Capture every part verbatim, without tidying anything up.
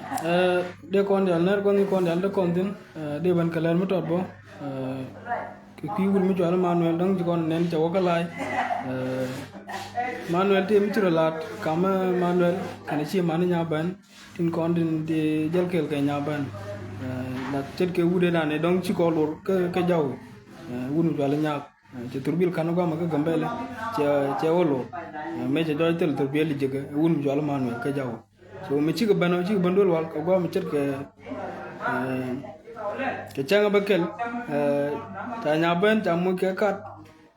Ɛ, dee kɔn dial nɛr kɔn ni kɔn dial dee kɔn thin, ɛ, dee ben kɛ lɛr mi tɔt bɔ, ɛ, kɛ kui̱ wut mi cual Manuel dɔ̱ŋ ci kɔn nɛn cɛ wä kä la̱a̱c. Ɛ, Manuel tëë mi ci rɔ la̱t kam, ɛ, Manuel kɛnɛ ci man nya ben tin kɔn tin ti jäl kɛɛl kɛ nya ben. Ɛ, la ce̱tkɛ wut ëë dan ëë dɔ̱ŋ ci kɔn lor kä, kä jaw. Ɛ, wut mi cual Nyak. Cɛ thurbil ka̱n guamɛ kä Gambɛlɛ cɛ, cɛ wä lo̱r. Mëë cɛ jɔɔc thil thurbil jiäkä wun mi cual Manuel kä jaw. So mëë cikɛ ben, cikɛ ben duel wal kɛ guamɛ ce̱tkɛ, ɛ, kɛ cäŋ bä kɛl. Ɛ, ca nya ben ca muc kɛ kat,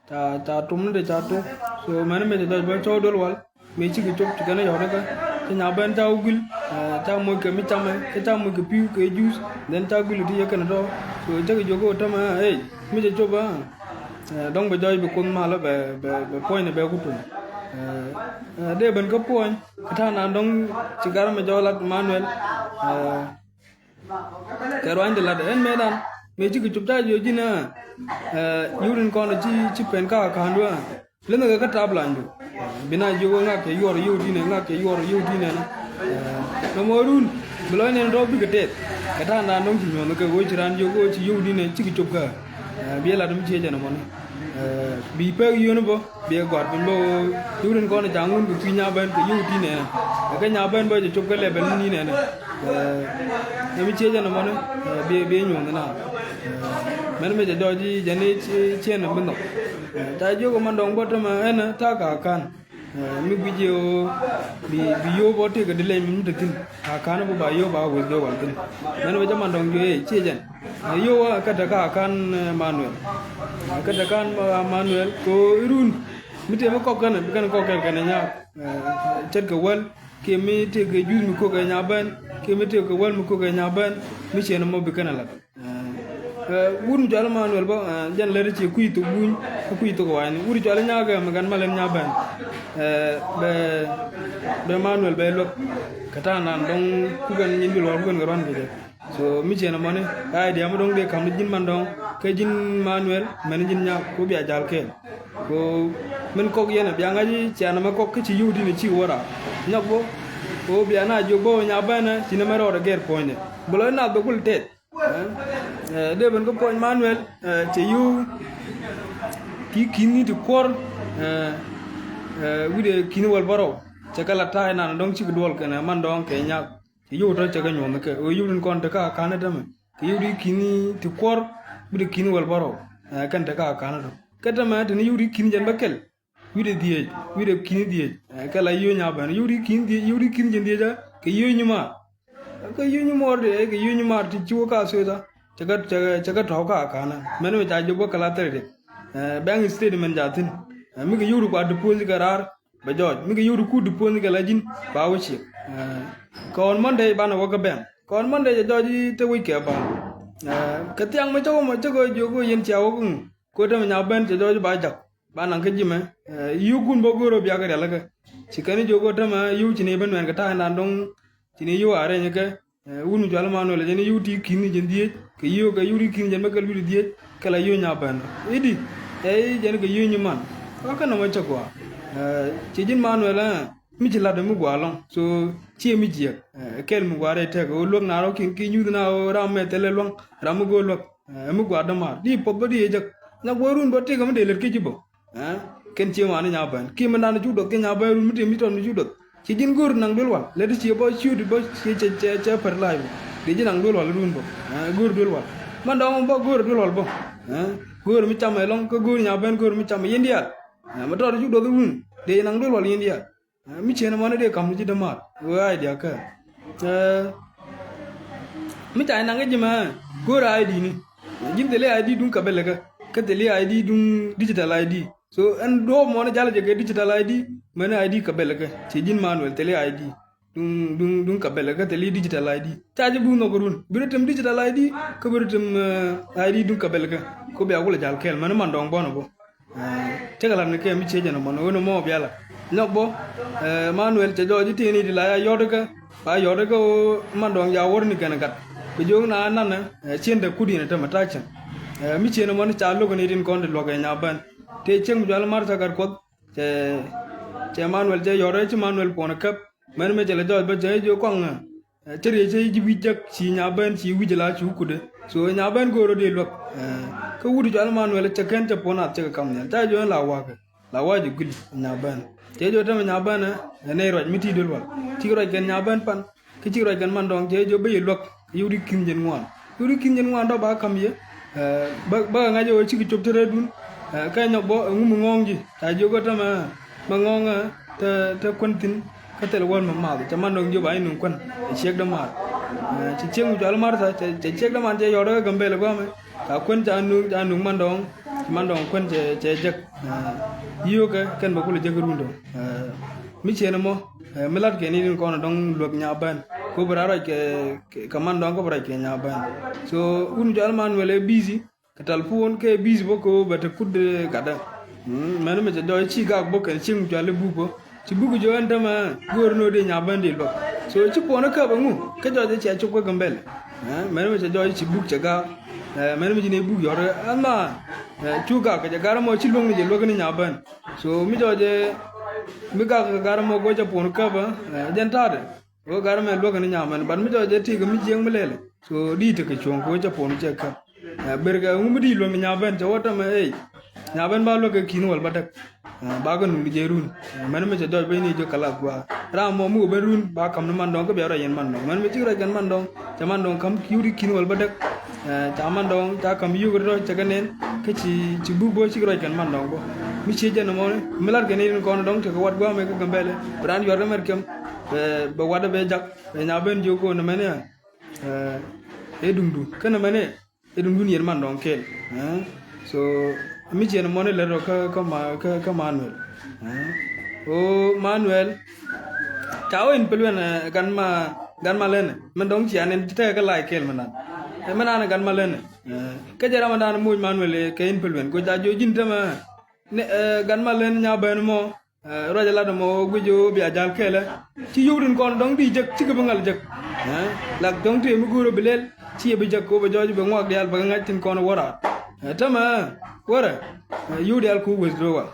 ca, ca tum ni de ca tuk. So mɛn mëë cɛ jɔɔc bä cɔw duel wal. Mëë cikɛ cop ci kɛn yɔ̱t kä, kä nya ben ca wä guil, ɛ, ca moc kɛ mi camɛ, kä ca moc kɛ pi̱w kɛ juice, then ca guil ti yɛ kɛn tɔ. So cä kɛ jiök kä tämɛ, ɛ, ey, mi cɛ cop, ɛ, ɛ, dɔ̱ŋ bɛ jɔɔc bi kuoth malä bɛ, bɛ, bɛ puɔ̱ny ni bɛ ku tuny. Ɛ, ɛ, dee ben kä puɔ̱ny, kä ta̱a̱ naan dɔ̱ŋ ci gar mɛ jɔɔc lat Manuel, ɛ, kɛ ruany de lat ɛn mëë dan, mëë cikɛ cop ca jiök ji̱n, ɛ, ɛ, yio̱w tin kɔn ci, ci pen ka ka̱n duä. Lëndhɛ kɛ kä tap lanydu. Bi na jiök ɣöö ŋak cɛ yuɔr yio̱w di̱nɛ, ŋak cɛ yuɔr yio̱w di̱nɛ ni. Nɔmɔ run bi lɔc nɛn tɔ̱ bikɛ tɛth. Kɛ ta̱a̱ naan dɔ̱ŋ ci nyuɔ̱th kɛ ɣöö ci raan jiök ɣöö ci yio̱w di̱nɛ cikɛ cop kä. Bi ɛ lat mi ciec ɛn ɛmɔni. Bi pek yio̱n bä bi ɛ gɔ̱a̱r piny bä ɣöö yio̱w tin kɔn ca ŋun kɛ kui̱ nya ben kɛ yio̱w di̱nɛ ni. Kɛ nya ben bä cɛ cop kä lɛpɛl mi ni̱n ɛn. Ɛ mi ciec ɛn ɛmɔni, ɛ, bi, bi nyuɔ̱th na. Ɛ, mɛn mi cɛ jɔɔc i̱ jɛn i̱ ci, ciɛn ɛn bi nhɔk. Ɛ, ca jiök ɛmɔ dɔ̱ŋ bä tämɛ ɛn ta̱a̱ ka ka̱n. Ɛ, mi guic i̱ ɣöö bi, bi yio̱w bä tëëkɛ di leny mi te thi̱n. Ka ka̱n bä ba yio̱w ba weth jɔɔc wal thi̱n. Mɛn mi cä man dɔ̱ŋ jiök i̱ ciec ɛn. Ɛ, yio̱w kä te ka ka̱n, ɛ, Manuel. Ɛ, kä te ka̱n, ɛ, Manuel kɛ ɣöö i̱ run. Mi tëë mi kɔk kɛn, bi kɛn kɔk kɛn kɛn ɛ nyaak. Ɛ, ce̱tkɛ wäl. Kiɛ mi tëëkɛ juth mi ko̱kɛ nya ben, kiɛ mi tëëkɛ wäl mi ko̱kɛ nya ben, mi ciɛn ɛmɔ bi kɛn ɛ lat. Ɛ, wut mi cual Manuel bä, ɛ, jɛn lät ci kui̱ thok buny, kui̱ thok wa̱i̱ni. Wut cual Nyak ɛ mi gan malɛn nya ben. Ɛ, bɛ, bɛ Manuel bɛ luäk. Kɛ ta̱a̱ naan dɔ̱ŋ kukɛn nyin bi luɔr kukɛn kɛ ruan kɛ jɛ. So mi ciɛn ɛmɔni, idea mi dɔ̱ŋ dee ka̱m ni ji̱n man dɔ̱ŋ, kä ji̱n Manuel, mɛn ji̱n Nyak, ku bia jal kɛɛl. Ko min kɔk yɛn a bia ŋa̱c i̱ cian ɛmɛ kɔk kä ci yio̱w di̱n a ci wä raar. Nyɔk bä. Ko bia na jiök bä wä nya bɛnɛ ci nɛmɛ rɔɔdɛ gɛr puɔ̱nydɛ. Bä lɔ inath bɛ gul tɛth. Ɛ, ɛ, dee ben kä puɔ̱ny Manuel, ɛ, cɛ yio̱w ti ki̱ni ti kuɔr, ɛ, ɛ, wi̱cdɛ ki̱ni wäl bärɔw. Cɛ kɛ la ta̱a̱ inan dɔ̱ŋ cikɛ duɔl kɛnɛ man dɔ̱ŋ kɛ Nyak. Ci yio̱w tɔ̱ cɛ kɛ nyuɔ̱th kɛ ɣöö yio̱w tin kɔn te kä ka̱n ɛ tämɛ. Kɛ yio̱w ti ki̱ni ti kuɔr bi ti ki̱ni wäl bärɔw. Ɛ, kɛn te kä ka̱n ɛ tɔ̱. Kɛ tämɛ te ni yio̱w ti ki̱ni jɛn bä kɛl. Wi̱cdɛ dhieec, wi̱cdɛ ki̱ni dhieec. Ɛ, kɛ la yio̱w nya ben. Yio̱w ti ki̱ni dhieec, yio̱w ti ki̱ni jɛn dhieec ɛ. Kɛ yio̱w nyimaar. Kɛ yio̱w nyimaar de, kɛ yio̱w nyimaar ti ci wä ka thuetha. Cɛ kɛ, cɛ kɛ, cɛ kɛ tɔ̱ kä ka̱n ɛ. Mɛn mɛ ca jop bä kɛ la thɛr de. Ɛ, bank statement ja thi̱n. Ɛ, mi kɛ yio̱w ti kua deposit kɛ raar. Bɛ jɔɔc mi kɛ yio̱w ti kut ti puɔ̱ny kɛ la ji̱n ba wä ciek. Ɛ, kɛ ɣɔn Monday banɛ wä kä bank. Kɛ ɣɔn Monday cɛ jɔɔc i̱ te wec kɛ bank. Ɛ, kɛ thiaŋ mi cä wä mɔ cä kɛ jiök kɛ yɛn cia wä kä ŋu. Kɛ tämɛ nya ben cɛ jɔɔc ba jak. Ba naŋ kä ji̱ mɛ. Ɛ, yio̱w kun bä go̱o̱r ɔ biak kɛ rialikä. Ci kɛn i̱ jiök kɛ tämɛ yio̱w ci ni ben nuɛn kɛ ta̱a̱ indan dɔ̱ŋ. Ci ni yio̱w a rɛny kɛ. Ɛ, wun mi cual Manuel jɛn i̱ yio̱w ti ki̱n jɛn dhieec, kɛ yio̱w kɛ yio̱w ti ki̱n jɛn bä kɛl wi̱cdɛ dhieec, kɛ la yio̱w nya ben. I̱di, ɛ, jɛn kɛ yio̱w nyiman. Kä kɛ nɔmɔ cɛ gɔaa. Ɛ, ci ji̱n Manuel, ɛ, mi ci lat mi gɔaa lɔŋ. So, ciɛ mi jiɛk. Ɛ, kɛl mi gɔaa rɛy tɛk. Ɣöö luäk na rɔ ki̱n ki nyuth na ɣöö ram mɛ thilɛ luaŋ. Ram mi go̱o̱r luäk. Ɛ, mi gɔaa dämaar. Di puɔth bä di yɛ jek. Nya guɔ run bä tëëkɛ mi dee lät kɛ ji̱ bä. Ɛ, kɛn cie ŋɔaani nya ben. Kiɛ mi dan cu doth kɛ nya ben run mi tëë mi tɔn mi cu doth. Ci ji̱n go̱o̱r naŋ duel wal. Lät ci bä ciöt bä ci cɛ cɛ cɛ pɛr la̱a̱c bä. Dee ji̱ naŋ duel wal run bä. Ɛ, go̱o̱r duel wal. Man dɔ̱ŋ bä go̱o̱r duel wal bä. Ɛ, go̱o̱r mi cam ɛlɔ̱ŋ kä go̱o̱r nya ben go̱o̱r mi cam yɛn diaal. Ɛ, mi tɔt cu doth run. Dee ji̱ naŋ duel wal yɛn diaal. Ɛ, mi ciën ɛmɔni dee ka̱m ni ji̱ dämaar. Wee idea kɛ. Ɛ, mi ca naŋ kä ji̱ mɛ go̱o̱r I D ni. Ji̱n thilɛ I D duŋ kɛ bɛlɛ kɛ. Kä thilɛ I D duŋ digital I D. So ɛn duɔ̱ɔ̱p mɔni jalɛ jɛ kɛ digital I D, mɛni I D kɛ bɛlɛ kɛ. Ci ji̱n Manuel thilɛ I D. Duŋ, duŋ, duŋ kɛ bɛlɛ kɛ thilɛ digital I D. Ca jɛ buk nhɔk run. Bi rɔ tem digital I D, kä bi rɔ tem, ɛ, I D duŋ kɛ bɛlɛ kɛ. Kä bia kulɛ jal kɛɛl, mɛni man dɔŋ bɔn ɛ bɔ. Ɛ, cä kɛ lat ni kɛ mi ciec ɛn ɛmɔni, ɣöö ni mɔ bia lat. Nyɔk bɔ, ɛ, Manuel cɛ jɔɔc i̱ tëë ni ti la ya yɔt kɛ, ba yɔt kɛ ɣöö man dɔŋ ja wär ni kɛn gat. Kɛ jiök na nanɛ, ɛ, cien dɛ kut yɛn ɛ tämɛ ta̱a̱ cieŋ. Ɛ, mi cien ɛmɔni ca lo̱k ni tin kɔn ti luɔk ɛ nya ben. Tëë cieŋ mi jual mar ca gat kuɔth. Cɛ, cɛ Manuel cɛ yɔt ɛ ci Manuel puɔn ɛ käp. Mɛn mëë cɛ lɛ jɔɔc bä cɛ jiök kɔaŋ ɛ. Cä riëc cä ji̱ wi̱c jek ci Nyabɛn ci wi̱c la cu kudɛ. So Nyabɛn go̱o̱r rɔ dee luäk. Kä wut cɔal Manuel cɛ kɛn cɛ puɔn nath cɛ kɛ kam nhial ca jɔ̱ɔ̱n la wakɛ. La wa̱a̱ jɛ guili Nyabɛn. Cɛ jɔ̱ɔ̱n tämɛ Nyabɛn ɛ nɛy ruac mi ti duel wal. Cik ruac kɛn Nyabɛn pan. Kä cik ruac kɛn Mandɔŋ cɛ jɔ̱ɔ̱n bä yɛ luäk. Yɛ wut i̱ ki̱n jɛn ŋuan. Yɛ wut i̱ ki̱n jɛn ŋuan dɔ̱ ba kam yɛ. Bä bä ŋa̱c ɛ wä cik cop te rɛɛdun. Kɛ nyɔk bä ɛŋu mi ŋɔ̱ɔ̱ŋ ji̱ ca jiök ɛ tämɛ mɛ ŋɔ̱ɔ̱ŋ ɛ te te kuän thi̱n. Kä thil wäl mɛ math cɛ Mandɔŋ jiök ba i̱ nuŋ kuän ɛ ciek dämaar. Cɛ ciek mi cɔal Martha cɛ ciek dämaar cɛ yɔt ɛ Gambɛl ɛ guamɛ. Ca kuän ca nuŋ ca nuŋ Mandɔŋ. Cɛ Mandɔŋ kuän cɛ cɛ jek. Yio̱kɛ kɛn bɛ kulɛ jek rundɔ. Mi ciɛn ɛmɔ mi lat kɛn i̱ rin kɔn dɔŋ luäk Nyabɛn. Ko bɛ raa ruac kɛ kɛ Mandɔŋ ko bɛ ruac kɛ Nyabɛn. So wun cɔal Manuel ɛ busy. Kɛ tal puɔn kɛ busy bä ko bɛ te kut gatdä. Mɛn mi cɛ jɔɔc ci gak bä kɛn cieŋ cuali buk bä ci buk jɔɔc ɛn tämɛ. Go̱o̱r ni wä dee Nyabɛn dee luäk. So ci puɔn käp ɛŋu kä jɔɔc ɛ cia cop kä Gambɛl. Mɛn mi cɛ jɔɔc ci buk cɛ gak. Mɛn mi ci ni buk yɔr ɛn ma cu gak kɛ jɛ gar mɔ ci luäŋ ni jɛ luäk ni Nyabɛn. So mi jɔɔc ɛ mi gak kɛ gar mɔ go̱o̱c ɛ puɔn käp ɛ jɛn ta̱a̱dɛ. Wä gar mɛ luäk ni Nyabɛn but mi jɔɔc ɛ ti kɛ mi cieŋ mi lɛl. So di tekɛ cuɔ̱ŋ kɛ wä cɛ puɔn cɛ käp. Ber kɛ ŋu mi di luäŋ ni Nyabɛn cɛ wä tämɛ ey. Nyabɛn ba luäk kɛ ki̱n wäl ba däk. Ba kɛ nuŋ di jɛ run. Mɛn mi cɛ jɔɔc ben ni jɛ kɛ la gua ram mɔ mi wä ben run ba kam ni Mandɔŋ kä bia rɔ yɛn Mandɔŋ mɛn mi cik rɔ yɛn Mandɔŋ. Cɛ Mandɔŋ kam ki̱w di ki̱n wäl ba däk. Ca Mandɔŋ ca kam yuk rɔ cɛ kɛ nɛn kä ci ci buk bä cik rɔ yɛn Mandɔŋ bä. Mi ci jɛ ni mɔ mi lat kɛ ni rin kɔn dɔŋ tekɛ wat gua mɛ kä Gambɛl. Bi ran yuɔr kɛ mɛr kem. Bɛ bɛ wat bɛ jak. Ɛ Nyabɛn jiök ko̱n ɛmɛn ɛ ɛ duŋdu kɛn ɛmɛn ɛ ɛ duŋdun yɛn Mandɔŋ kɛɛl. So mi ciɛn mɔni lɛt rɔ kä kä ma kä kä Manuel. O Manuel ca wä in pil wɛn ɛ gan ma gan ma lɛn mɛn dɔŋ cian in tekɛ kä lay kɛɛl mɛ nan. Mɛ nan gan ma lɛn kä jɛ ram dan moc Manuel kɛ in pil wɛn ko ca jiök ji̱n tämɛ. Ni ɛ gan ma lɛn Nyabɛn mɔ. Ruac lat mɔ guic ɣöö bia jal kɛlɛ ci yio̱w tin kɔn dɔ̱ŋ di jek cikɛ bi ŋal jek. Lak dɔ̱ŋ tëë mi go̱o̱r ɣöö bi lɛl ci yɛ bi jek kɛ ɣöö bɛ jɔɔc bɛ ŋuak diaal bɛ kɛ ŋa̱c tin kɔn wä raar. Tämɛ wärɛ yio̱w diaal ku weth duɔ̱ɔ̱k wal.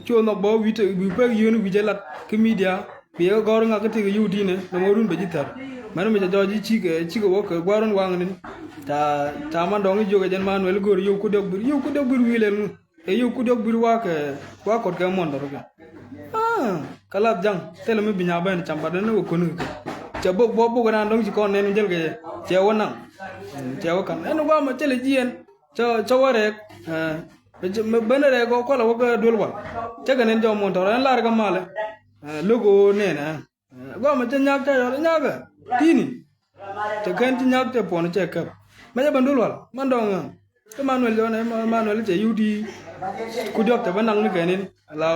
Cu nhɔk bä wi̱i̱ te wi̱i̱ pek yio̱o̱ni wi̱i̱ jɛ lat kä midia. Bi yɛ kɛ gɔ̱r ŋak kä tëëkɛ yio̱w ti̱nɛ nɔmɔ run bɛ ji̱ thär. Mɛn mi cɛ jɔɔc ji̱ cikɛ cikɛ wä kɛ gua̱r run waŋ ni̱n. Ca ca Mandɔŋ i̱ jiök ɛ jɛn Manuel i̱ go̱o̱r yio̱w ku diɔ̱k bir yio̱w ku diɔ̱k bir wi̱i̱ lɛl ŋu. Ɛ yio̱w ku diɔ̱k bir wakɛ wa kɔt kɛ muɔ̱n dɔ̱r kɛ. Kä lath ja̱ŋ thilɛ mi bi Nyabɛn cam bat ni wä kuäni kɛ. Cɛ bok bok bok raan dɔ̱ŋ ci kɔn nɛn jäl kɛ cɛ wä naŋ. Cɛ wä ka̱n ɛn guamɛ thilɛ jiɛn cä cä wä rɛɛk. Mɛ ben rɛɛk kɔ kualɛ wä kɛ duel wal. Cä kɛ nɛn jɔk muɔ̱n tɔr ɛn lar kɛ malɛ. Lo̱k ɣöö nɛn ɛ guamɛ cä nyak cä yɔl nyakä ti̱ni. Cɛ kɛn ci nyak cɛ puɔn cɛ käp. Mɛ cɛ ben dul wal man dɔŋ. Kä Manuel jɔn ɛ Manuel cɛ yut ti. Ku diɔk cɛ bä naŋ ni kɛn in ala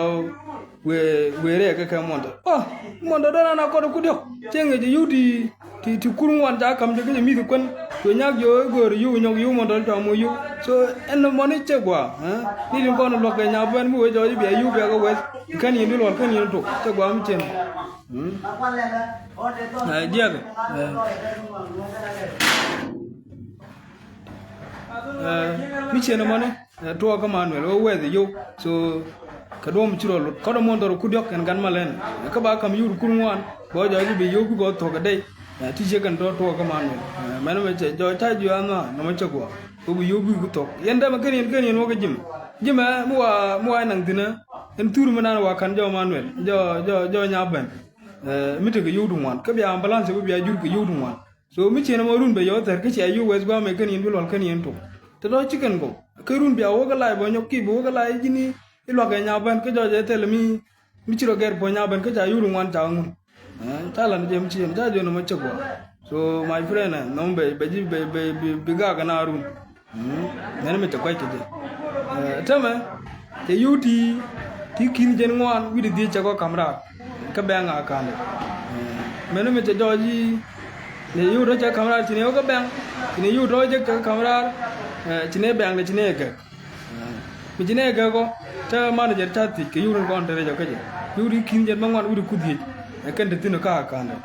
wee wee rɛɛ kɛ kɛ muɔntɔ. Ɔ muɔntɔ dɔn an a kɔt ku diɔk cɛ ŋɛ cɛ yut ti ti ti kur ŋuan ca kam cɛ kɛ cɛ mi̱th kuän. Kɛ nyak jɛ ɣöö go̱o̱r yuk nyɔk yuk muɔntɔ cua moc yuk. So ɛn mɔni cɛ gua ni tin kɔn luɔk kɛ nya bɛn mi wee jɔɔc bia yuk bia kɛ wɛth. Kɛn yin dul wal kɛn yin tok cɛ gua mi cɛn. Jiɛk mi ciɛn ɛmɔni tuɔɔk kä Manuel wee wɛth yio̱w. So kɛ duɔ̱m ci rɔ lot kɔn ɛmɔn dhɔr ku diɔ̱k kɛn gan malɛn. Kä ba kam yur kur ŋuan bɛ wä jɔɔc bi yio̱w bi gɔɔ thuɔ̱k kɛ dɛy. Ti ciek kɛn tɔ tuɔɔk kä Manuel mɛn mɛ cɛ jɔɔc ta̱c juɛ anhɔa nɔmɔ cɛ guɔ. Wee bi yio̱w bi ku thuɔ̱k yɛn dɛmɛ kɛn yɛn kɛn yɛn wä kɛ jim. Jimɛ mi wa mi wa naŋ thi̱nä. Ɛn thur mi nan wa ka̱n jɔɔc Manuel jɔɔc jɔɔc jɔɔc nya bɛn. Mi tekɛ yio̱w ti ŋuan kä bia ambulance bi bia jur kɛ yio̱w ti ŋuan. So mi ciɛn ɛmɔ run bɛ yɔ̱ɔ̱k thɛr kä cia yio̱w wɛth gua̱a̱mɛ kɛn yɛn duel wal kɛn yɛn tok. Te tɔ̱ ci kɛn gɔw kɛ run bia wä kɛ lay bä nyɔk ki bi wä kɛ lay ji̱n i̱ luak kɛ nya bän kä jɔɔc ɛ thɛl mi mi ci rɔ gɛr puɔ̱ny nya bän kä ca yio̱w ti ŋuan ca ŋun. Ca lan jɛ mi ciɛn ca jɔn ɛmɔ cɛ gua̱a̱. So my friend ɛ nɔm bɛ bɛ ji̱ bɛ bɛ bi gak kɛ na run. Mɛn mi cɛ kuac kɛ jɛ. Täämɛ cɛ yio̱w ti ti ki̱n jɛn ŋuan wi̱cdɛ dhiec cɛ kɔ ka̱m raar. Kä bɛŋ a ka̱n mɛn mi cɛ jɔɔc i̱ cɛ yio̱w tɔ cɛ ka̱m raar ci ni wä kä bɛŋ. Ci ni yio̱w tɔ jek cɛ ka̱m raar. Ci ni bɛŋ dɛ ci ni gɛk. Mi ci ni gɛk ɔ te manager ca thiec kɛ yio̱w rin kɔn te rɛc ɔ kä jɛ. Yio̱w ti ki̱n jɛn bä ŋuan wi̱cdɛ ku dhiec. Ɛ kɛn te thi̱n kä a ka̱n dɛ.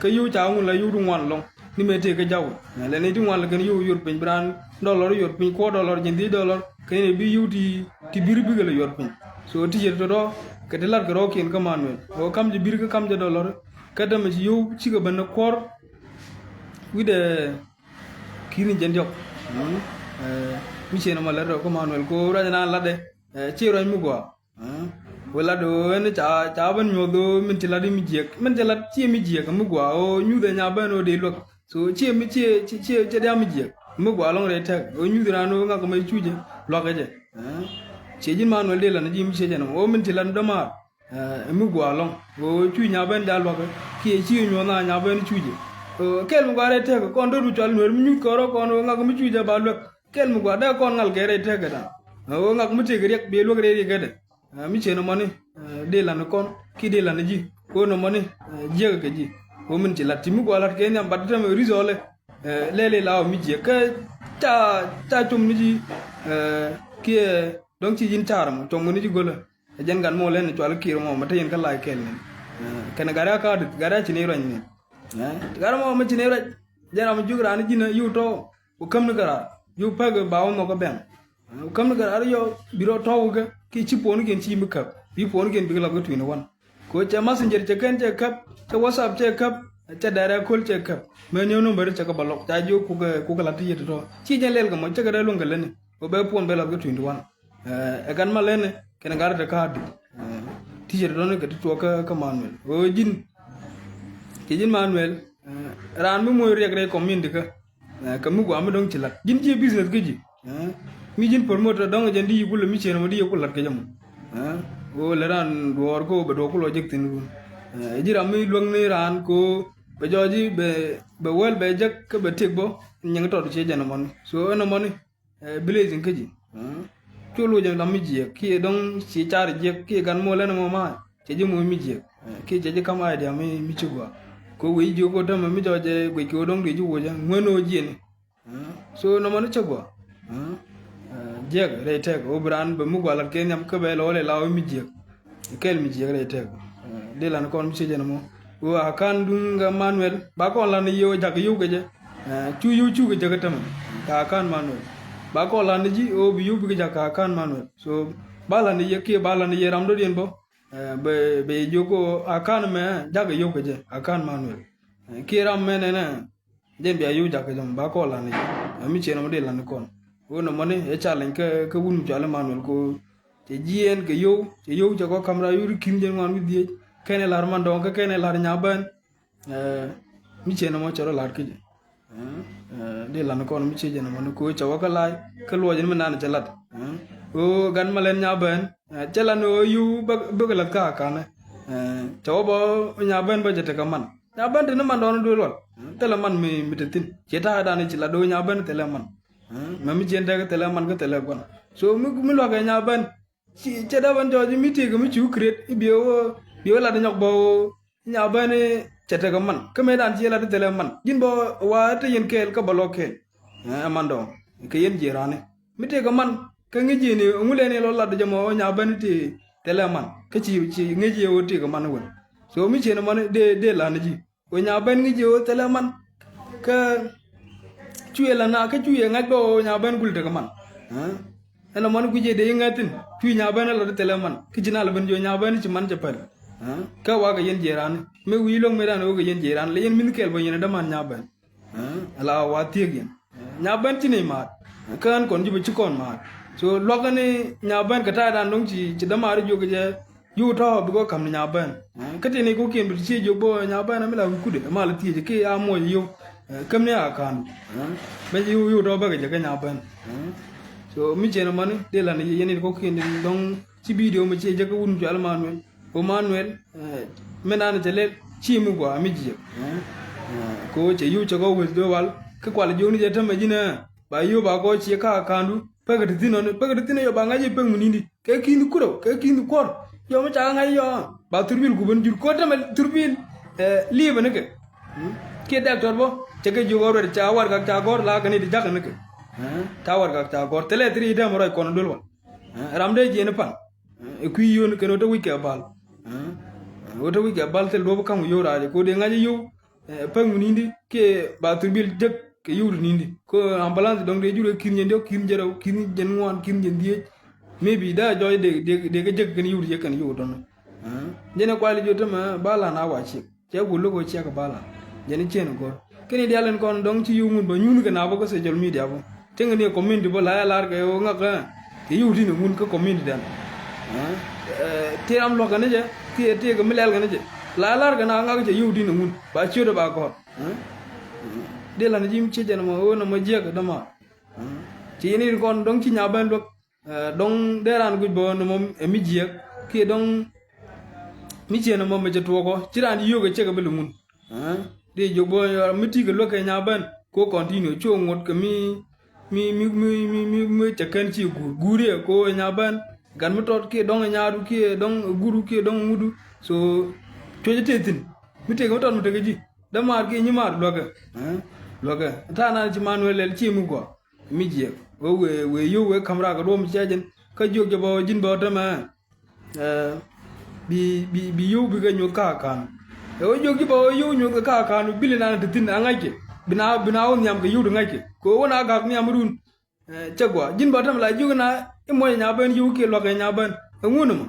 Kä yio̱w ca ŋun la yio̱w ti ŋuan lɔŋ. Ni mëë tëëk kä ja̱wä lɛ ni ti ŋuan lɛ kɛn yio̱w yor piny bi raan dɔlɔr yor piny kuɔr dɔlɔr ji̱n dhiec dɔlɔr kɛn ni bi yio̱w ti ti bir bikɛ lɛ yor piny. So ti yet tɔ̱tɔ̱ kɛ ti lat kɛ rɔɔkiɛn kä Manuel ɣöö kam jɛ bir kä kam jɛ dɔlɔr. Kä dämɛ ci yio̱w cikɛ ben ni kuɔr. wi̱dɛ ki̱n jɛn diɔ̱k. Mm. Eh, mi ciɛ nɔmɔ lät rɔ kä Manuel ko ruac na latdɛ. Eh, ci ruac mi gua. Eh, wä lat do ɛn ca, ca ben nyuɔth do min ci lat mi jiɛk. Min ci lat ci mi jiɛk mi gua o nyuth ɛ nya ben o dee luäk. So ci mi ci, ci, ci, ci dia mi jiɛk. Mi gua lɔŋ rɛy tɛk. O nyuth ran o ŋak mɛ cucɛ. Luak ɛ jɛ. Eh, ci ji̱n Manuel dee lat ni ji̱ mi ciɛ jɛ nɔmɔ. O min ci lat ni dɔmar. Eh, mi gua lɔŋ. Ɣöö cu nya ben jal luakä. Kiɛ ci nyuɔ̱th na nya ben cucɛ. Ɣöö kɛl mi gua rɛy tɛk kɔn dee ru cual nueer mi nyuth kɔn rɔ kɔn ɣöö ŋak mi cucɛ ba luäk. Kɛl mi gua dee kɔn ŋal kɛ rɛy tɛk kɛ da̱ŋ. Eh, ɣöö ŋak mi tëëk riɛk bɛ luäk rɛy riɛk kɛ dɛ. Eh, mi cien mɔni, eh, dee lan kɔn, ki dee lan ji̱. Ɣöö nɔ mɔni, eh, jiɛk kɛ ji̱. Ɣöö min ci lat ti mi gua lat kɛ nhiam bat tɛm rizɔlɛ. Eh, lɛl ila ɣöö mi jiɛk. Kä ca, ca cum ni ji̱, eh, kiɛ dɔ̱ŋ ci ji̱n car mɔ, cuɔm ni ji̱ gölä. Ɛ jɛn gat mɔ lɛn cual kiɛr mɔ mɛ te yɛn kä lac kɛl ni. Eh, kɛn gat ya ka̱a̱t gat ya ci ni ruac ni. Eh, gat mɔ mɛ ci ni ruac. Jɛn ram juk ran ji̱n yu tɔ. Ku käm ni kɛ raar. Yu pek ba wä mɔ kä bɛŋ. Eh, ku käm ni kɛ raar yɔ bi rɔ tɔ wä kä. Ki ci puɔn kiɛn ci mi käp. Bi puɔn kiɛn bi kɛ lɔk kä tui̱n wan. Ku cɛ messenger cɛ kɛn cɛ käp. Cɛ WhatsApp cɛ käp. Cɛ direct call cɛ käp. Mɛ ni number cɛ kɛ ba lɔk. Ca ji̱ kukɛ, kukɛ la ti yet tɔ. Ci jɛn lɛl kɛ mɔ cɛ kɛ dee luŋ kɛ lɛni. Ku bɛ puɔn bɛ lɔk kä tui̱n wan. Eh, ɛ kan ma lɛn kɛn gat te ka̱a̱t. Eh, ti cɛ dɔn kɛ ti tuɔk kä, kä Manuel. Ɣöö ji̱n. Cɛ ji̱n Manuel. Eh, raan mi moc riɛk rɛy community kä. Eh, kɛ mi gua mi dɔ̱ŋ ci lat. Ji̱n ci business kä ji̱. Eh, mi ji̱n promote dɔ̱ŋ jɛn di yi kulɛ mi cien mɔ di yi kulɛ lat kɛ jɛ mɔ. Eh, ɣöö lɛ raan duɔɔr kä ɣöö bɛ duɔɔr kulɔ jek thi̱n run. Eh, ji̱ ram mi luäŋ ni raan ko bɛ jɔɔc ji̱ bɛ, bɛ wäl bɛ jek kä bɛ tiek bä. Nyiŋ tɔt ciɛ jɛn ɛmɔni. So ɛn ɛmɔni. Eh, blessing kä ji̱. Eh, cu loc ɛn lam mi jiɛk kiɛ dɔ̱ŋ ci car jiɛk kiɛ gan mol ɛn ɛmɔ ma cɛ ji̱ moc mi jiɛk. Eh, kiɛ cɛ ji̱ kam idea mi, mi ci gua. Ko wec ji̱ ko tämɛ mi jɔɔc jɛ guic ki wä dɔ̱ŋ duic ji̱ woc ɛ ŋuän ɣöö jiɛni. Eh, so nɔmɔ ni cä gua. Eh, eh, jiɛk rɛy tɛk ɣöö bi raan bɛ mi gua lat kɛ nhiam kä bɛ lɔ lɛ la wec mi jiɛk. Kɛl mi jiɛk rɛy tɛk. Eh, di lan kɔn mi ciec ɛn mɔ. Ɣöö a kan duŋ kɛ Manuel ba kɔn lan ni yio̱w jak yio̱w kɛ jɛ. Eh, cu yio̱w cu kɛ jɛ kɛ tämɛ. Ka a kan Manuel ba kɔn lan ni ji̱ ɣöö bi yio̱w bikɛ jak ka a kan Manuel. So ba lan ni yɛ kiɛ ba lan ni yɛ ram dɔ̱diɛn bä. Eh, bɛ, bɛ jiök ɣöö a kan mɛ jak yio̱w kɛ jɛ a kan Manuel. Eh, kiɛ ram mɛ nɛnɛ. Jɛn bia yio̱w jakä jɔm ba kɔn lan i̱. Ɛ mi ciɛ nɔmɔ dee lan i̱ kɔn. Ɣöö nɔmɔni ɛ challenge kä, kä wun mi cɔal Emmanuel ko. Cɛ jiɛɛn kɛ yio̱w, cɛ yio̱w cɛ kɔ kamra yio̱w ri ki̱n jɛn ŋuan wi̱c dhieec. Kɛn ɛ la̱r man dɔ̱ŋ kä kɛn ɛ la̱r nya bään. Ɛ, mi ciɛ nɔmɔ cɛ rɔ la̱r kä jɛ. Ɛ, ɛ, dee lan i̱ kɔn mi ciɛ jɛ nɔmɔni ko cɛ wä kä la̱a̱c kä luɔc in mi nan cɛ lat. Ɛ, ɣöö gan ma lɛn nya bään. Ɛ, cɛ lan ɣöö yio̱w bä, bä kɛ la̱th kä a kanɛ. Ɛ, cɛ wä bä nya bään bä cɛ tekɛ man. Nya bään te ni man dɔɔn duel wal. Thilɛ man mi, mi te thi̱n. Ciɛ ta̱a̱ dan ci la do̱o̱ nya bään thilɛ man. Mɛ mi ciɛn tekɛ thilɛ man kä thilɛ gua̱n. So mi, mi lua̱kɛ nya bään. Ci, ciɛ dee bän jɔɔc mi tëëk mi cu create i̱ biɛ wä, biɛ wä lat inyɔk bä wä. Nya bään i̱ cɛ tekɛ man. Kä mëë dan ciɛ lat i̱ thilɛ man. Ji̱n bä wa te yɛn kɛɛl kä bä lɔ kɛɛl. Ɛ man dɔɔn. Kɛ yɛn jiɛ rani. Mi tëëkɛ man. Kä ŋi̱c yɛn i̱ ŋulɛn i̱ lɔ lat jɛ mɔ nya bään i̱ tëë thilɛ man. Kä ci, ci ŋi̱c yɛ wä tëëkɛ man i̱ wän. So mi ciɛn man dee, dee lan ji̱. Wä nya bään ŋi̱c yɛ wä thilɛ man. Kä cu yɛ la na, kä cu yɛ ŋa̱c bä wä nya bään gul tekɛ man. Ɛ? Ɛn ɛ man guic yɛ dee i̱ ŋa̱c thi̱n. Cu yɛ nya bään ɛ la di thilɛ man. Kä ci na la ben jiɔ nya bään ci man cɛ pɛl. Ɛ? Kä wakɛ yɛn jiɛ rani. Mëë wi̱i̱ luäŋ mëë rani wä kɛ yɛn jiɛ rani. La yɛn mi̱th kɛl bä yɛn ɛ däman nya bään. Ɛ, ala wa thiek yɛn. Ɛ, nya bään ci nɛy maat. Ɛ, kä ɣän kɔn ji̱ bɛ ci kɔn maat. So luakä ni nya bään kɛ ta̱a̱ dan dɔ̱ŋ ci, ci dämaari jiök kɛ jɛ. Yio̱w tɔ̱ bi kɔ ka̱m ni nya bään. Ɛ, kä tëë ni kɔ̱kiɛn bi ti ci jiök bä nya bään ami la wi̱i̱ kudɛ. Ɛ, mal thiec ki a muɔc yio̱w. Ɛ, käm ni a ka̱n. Ɛ, ben yio̱w, yio̱w tɔ̱ bä kɛ jɛ kä nya bään. Ɛ, so mi cɛn mani dee lan yɛn ni kɔ̱kiɛn dɔ̱ŋ ci video mi ci jɛ kä wun cual Manuel. Ɣöö Manuel, ɛ, mi naan cɛ lɛl, ci mi gɔaa mi jiɛk. Ɛ, ɛ, kɛ ɣöö cɛ yio̱w cɛ kɔ weth duel wal, kä kual jiökni jɛ tämɛ ji̱n ɛ, ba yio̱w ba kɔ ciɛ ka̱a̱k ka̱a̱ndu, pekɛ ti thi̱n ɔni, pekɛ ti thi̱n ɛ yɔ ba ŋa̱c i̱ pek mi ni̱n di, kɛ ki̱n kurɛ, kɛ ki̱n kuɔr, yɔ mi ca kɛ ŋa̱c yɔ, ba thurbil ku ben jur, kɛ ɣöö tämɛ thurbil, ɛ, li̱i̱pɛ nikɛ. Mm? Kiɛ dɛk tɔt bä, cɛ kɛ jiök ɣöö ruɛt ca warɛgak ca gɔ̱r la kɛ ni ti jakä nikɛ. Ɛ, ca warɛgak ca gɔ̱r, thilɛ thiri i̱ tɛmɛ ruac kɔn duel wal. Ɛ, ram dee jiɛn i̱ pan. Ɛ, kui̱ yio̱n kɛn ɣöö te wi̱c kɛ bal. Ɛ, ɣöö te wi̱c kɛ bal thil duɔ̱p ka̱m yio̱w raacɛ. Kɛ ɣöö dee ŋa̱c yio̱w, ɛ, pek mi ni̱n di, kiɛ ba thurbil jek kɛ yio̱w ti ni̱n di. Kɛ ɣöö ambulance dɔ̱ŋ dee jur ɛ ki̱n jiɛn diɔ̱k, ki̱n jiɛn ŋuan, ki̱n jiɛn dhieec. Maybe dee a jɔɔc dee, dee, dee kɛ jek kɛn yio̱w ti jek kɛn yio̱w tɔ̱nɛ. Ɛ, jɛn ɛ kuay li jiö tämɛ ba lan a wa ciek. Cɛ ku lo̱k ɣöö ciek ba lan. Jɛn i̱ ciɛn gɔ̱r. Kɛn i̱ diaal in kɔn dɔ̱ŋ ci yio̱w ŋun bä nyun kɛ na bä kä social media bä. Cäŋ ni community bä la ya lar kɛ ɣöö ŋak ɛ. Kɛ yio̱w tin ŋun kä community dan. Ti ram luäk kɛ ni jɛ kiɛ ti kɛ mi lɛl kɛ ni jɛ. La ya lar kɛ na ŋak cɛ yio̱w tin ŋun ba ciöt ɛ ba kɔn. Di lan ji̱ mi ciec ɛn mɔ ɣöö nɔmɔ jiɛk däma. Ci yɛn in kɔn dɔ̱ŋ ci nya ben luäk. Dɔ̱ŋ dee raan guic bä nɔmɔ ɛ mi jiɛk kiɛ dɔ̱ŋ mi ciɛ nɔmɔ mɛ cɛ tuɔɔkɔ ci raan di yio̱k ɛ cɛ kɛ bi lumun. Di jiök bä mi ti kɛ luäk kɛ nya ben ko continue cu ŋot kɛ mi mi mi mi mi mi mi cɛ kɛn ci guur guur yɛ ko ɛ nya ben. Gat mi tɔt kiɛ dɔ̱ŋ ɛ nyadu kiɛ dɔ̱ŋ ɛ guru kiɛ dɔ̱ŋ ŋudu. So cuɛ cɛ tëë thi̱n mi tëë kɛ mi tɔt mi tekɛ ji̱. Dämaar kiɛ nyimaar luäkɛ. Luäkɛ ta̱a̱ naan ci Manuel lɛl ci mi gɔaa. Mi jiɛk wee wee wee yio̱w wee ka̱m raak kɛ duɔ̱ɔ̱m cɛ jɛn kä jiök jɛ bä ji̱n bä tämɛ. Bi bi bi yio̱w bikɛ nyuɔth ka̱a̱k ka̱a̱n. Ɛ wee jiök ji̱ bä wee yio̱w nyuɔth kɛ ka̱a̱k ka̱a̱n bi li naan ti thi̱n a ŋa̱ckɛ. Bi na bi na wä nhiam kɛ yio̱w ti ŋa̱ckɛ kɛ wee wä na ga̱k nhiam run. Cɛ gɔaa ji̱n bä tämɛ la jiök na i̱ muɔc nya ben yio̱w kiɛ lua̱k kɛ nya ben. Ɛ ŋun ɛmɔ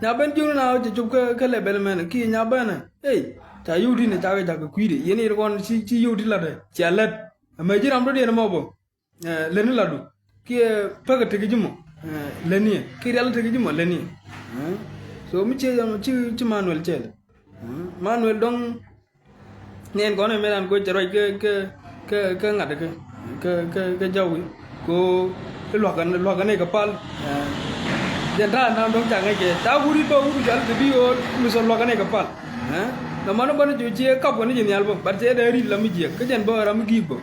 nya ben jiök na cɛ cop kɛ lɛ bɛl mɛn kiɛ nya ben ɛ. Ey ca yio̱w ti ni cakɛ ja̱k kɛ kui̱dɛ yɛn i̱ kɔn ci yio̱w ti la̱tɛ cia lät. Ɛmɛ ji̱ ram dɔ̱diɛn ɛmɔ bä. Lätni ladu kiɛ päkɛ tek ji̱ mɔ. Lätni kiɛ rial tek ji̱ mɔ lätni. So mi ciɛ jam ci ci Manuel cɛl. Manuel dɔŋ nɛn kɔn ɛmɛ ran ko cɛ ruac kɛ kɛ kɛ kɛ ŋa̱t kɛ kɛ kɛ kɛ jawi ko. Luakä luakä ne kɛ pal. Jɛn ta̱a̱ nan dɔŋ ca ŋäc kɛ ca wuri bä wuri jal te bi ɣöö mi sɔ luakä ne kɛ pal. Nɔmɔ ni bä ni cu ciɛ kap kɛ ni ji̱ nhial bä bat cɛ dee ri̱t la mi jiɛk kä jɛn bä ram mi gi̱i̱k bä.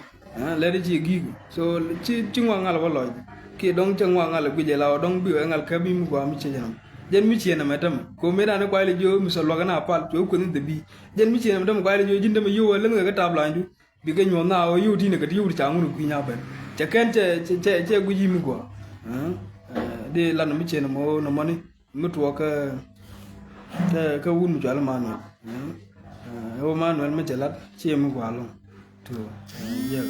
Lɛt i̱ ci gi̱i̱k so ci ci ŋuak ŋal wä lɔc. Kiɛ dɔ̱ŋ cä ŋuak ŋal ɛ guic ɛ la wä dɔ̱ŋ bi wä ŋal käp mi mi gua̱a̱ mi ciec ɛnɔm. Jɛn mi ciec ɛnɔmɛ tämɛ ko mëë raan i̱ kuay lɛ jiö mi sɔ luakä na pal cuɛ kueth ni the bi. Jɛn mi ciec ɛnɔmɛ tämɛ kuay lɛ jiö ji̱n tämɛ yio̱w wä läŋ kɛ kɛ tap lanydu. Bikɛ nyuɔ̱th na ɣöö yio̱w ti̱n kɛ ti yio̱w ti ca ŋun kɛ kui̱ nya ben. Cɛ kɛn cɛ cɛ cɛ guic i̱ mi gua̱a̱. Di lan mi ciec ɛnɔmɛ ɣöö nɔmɔni. Mi tuɔɔk kä kä kä wun mi cual Manuel. Ɛ wä Manuel mi cɛ lat ci mi gua̱a̱ loŋ. Tu yɛ.